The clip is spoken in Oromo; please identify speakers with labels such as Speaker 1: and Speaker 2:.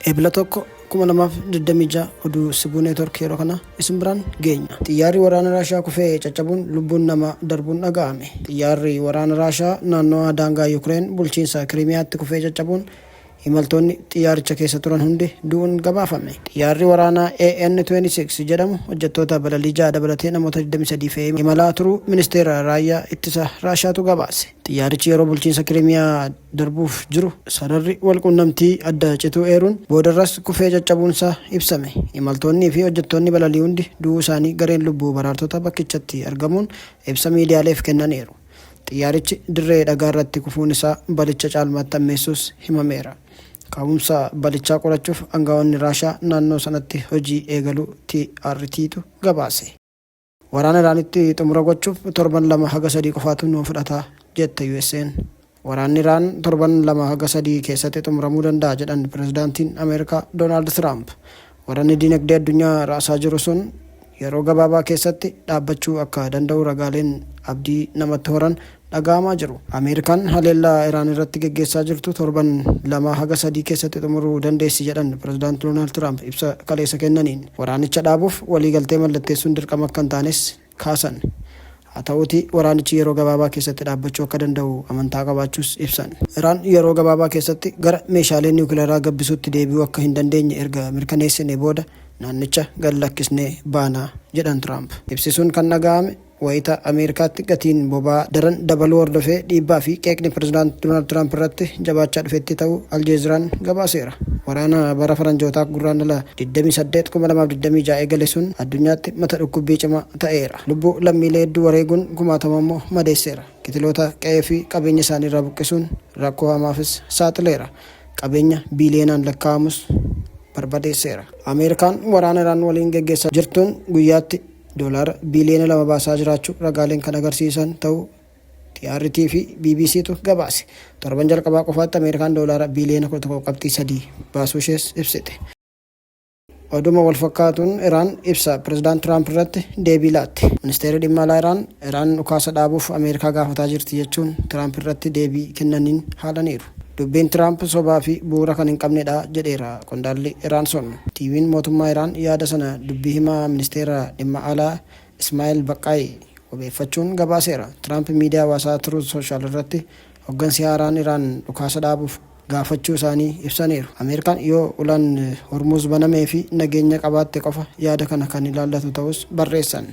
Speaker 1: Ebla 1, 2026 oduu Sibuu Neetwork yeroo kana isin biraan geenya. Xiyyaarri waraana Raashaa kufee caccabuun lubbuun nama darbuun dhaga'ame. Xiyyaarri waraana Raashaa naannawaa daangaa Yukireen bulchiinsa Kiriimiyaatti kufee caccabuun imaltoonni xiyyaaricha keessa turan hundi du'uun gabaafame. Xiyyaarri waraanaa AN-26 jedhamu hojjettoota balalii 6 dabalatee namoota 23 fe'ee imalaa turuu Ministeera Raayyaa Ittisa Raashaatu gabaase. Xiyyaarichi yeroo bulchiinsa Kiriimiyaa darbuuf jiru sararri walquunnamtii adda cituu eeruun boodarras kufee caccabuunsaa ibsame. Imaltoonnii fi hojjettoonni balalii hundi du'uu isaanii gareen lubbuu baraartota bakkichatti argamuun ibsa miidiyaaleef kennaniiru. Xiyyaarichi dirree dhagaarratti kufuun isaa balicha caalmaatti hammeessuus himameera. Ka'umsa balichaa qorachuuf angawoonni Raashaa naannoo sanatti hojii eegaluu TRTtu gabaase. Waraana Iraanitti xumura gochuuf torban 2 haga 3 qofaatu nu fudhata jette USAn. Waraanni Iraan torban 2 haga 3 keessatti xumuramuu danda'a jedhan pirezidaantiin Ameerikaa Doonaald Tiraamp. Waranni dinagdee addunyaa raasaa jiru sun yeroo gabaabaa keessatti dhaabbachuu akka danda'u ragaaleen abdii namatti horan dhaga'amaa jiru. Ameerikaan haleellaa Iraan irratti geggeessaa jirtu torban 2 haga 3 keessatti xumuruu dandeessi jedhan Pirezidaant Doonaald Tiraamp ibsa kaleessa kennaniin. Waraanicha dhaabuuf waliigaltee mallatteessuun dirqama akka hin taanes kaasan. Haa ta'uutii waraanichi yeroo gabaabaa keessatti dhaabbachuu akka danda'u amantaa qabaachuus ibsan. Iraan yeroo gabaabaa keessatti gara meeshaalee niwukilaraa gabbisuutti deebi'uu akka hin dandeenye erga mirkaneessinee booda naannicha gad lakkisnee baana, jedhan Tiraamp. Ibsi sun kan dhaga'ame wayita Ameerikaatti gatiin boba'aa daran dabaluu hordofee dhiibbaa fi qeeqni Pirezidaant Doonaald Tiraamp irratti jabaachaa dhufetti ta'uu Aljeeziraan gabaaseera. Waraana bara Faranjootaa Gurraandhala 28, 2026 eegale sun addunyaatti mata dhukkubbii cimaa ta'eera. Lubbuu lammiilee hedduu wareeguun kumaatama immoo madeesseera. Kitiloota qe'ee fi qabeenya isaaniirraa buqqisuun rakkoo hamaafis saaxileera. Qabeenya biiliyoonaan lakkaa'amus barbadeesseera. Ameerikaan waraana Iraan waliin geggeessaa jirtuun guyyaatti Doolaara biiliyoona 2 baasaa jiraachuu ragaaleen kan agarsiisan ta'uu TRT fi BBCtu gabaase. Torban jalqabaa qofaatti Ameerikaan doolaara biiliyoona 11.3 baasuushees ibsite. Oduma walfakkaatuun Iraan ibsa Pirezidaant Tiraamp irratti deebii laatte. Ministeerri Dhimma Alaa Iraan, Iraan dhukaasa dhaabuuf Ameerikaa gaafataa jirti jechuun Tiraamp irratti deebii kennaniin haalaniiru. Dubbiin Tiraamp sobaa fi bu'uura kan hin qabnedha jedheera qondaalli Iraan sun. TVn mootummaa Iraan yaada sana dubbii himaa Ministeera Dhimma Alaa Ismaa'el Baqqaayi wabeeffachuun gabaaseera. Tiraamp miidiyaa hawaasaa Truth Social irratti hoggansi haaraan Iraan dhukaasa dhaabuuf gaafachuu isaanii ibsaniiru. Ameerikaan yoo ulaan Hormuuz banamee fi nageenya qabaatte qofa yaada kana kan ilaallatu ta'uus barreessan.